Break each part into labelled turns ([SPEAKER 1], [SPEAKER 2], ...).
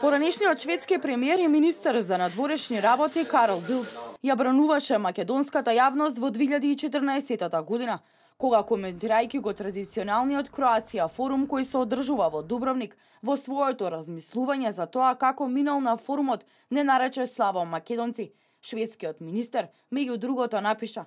[SPEAKER 1] Поранешниот шведски премиер и министер за надворешни работи Карл Билд ја брануваше македонската јавност во 2014 година, кога коментирајќи го традиционалниот Кроација форум кој се одржува во Дубровник, во своето размислување за тоа како минал на форумот не нарече слабо македонци, шведскиот министер меѓу другото напиша: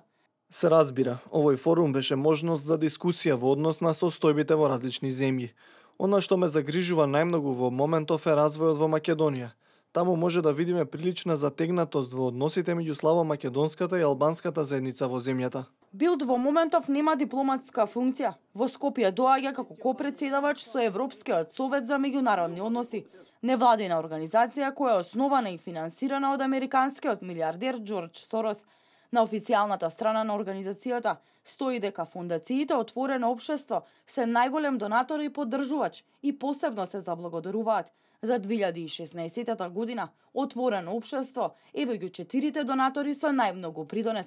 [SPEAKER 2] Се разбира, овој форум беше можност за дискусија во однос на состојбите во различни земји. Она што ме загрижува најмногу во моментов е развојот во Македонија. Таму може да видиме прилична затегнатост во односите меѓу славомакедонската и албанската заедница во земјата.
[SPEAKER 1] Билд во моментов нема дипломатска функција. Во Скопје доаѓа како копредседавач со Европскиот совет за меѓународни односи, невладина организација која е основана и финансирана од американскиот милиардер Џорџ Сорос. На официјалната страна на организацијата стои дека фондациите Отворено општество се најголем донатор и поддржувач и посебно се заблагодаруваат. За 2016 година Отворено општество е меѓу 4 донатори со најмногу придонес.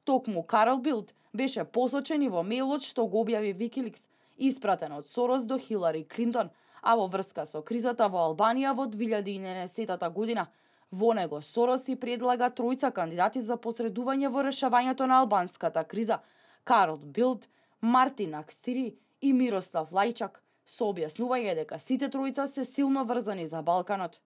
[SPEAKER 1] Токму Карл Билд беше посочен и во мејлот што го објави Викиликс, испратен од Сорос до Хилари Клинтон, а во врска со кризата во Албанија во 2011 година. Во него Сорос и предлага тројца кандидати за посредување во решавањето на албанската криза: Карл Билд, Мартин Акстири и Мирослав Лајчак, со објаснување дека сите тројца се силно врзани за Балканот.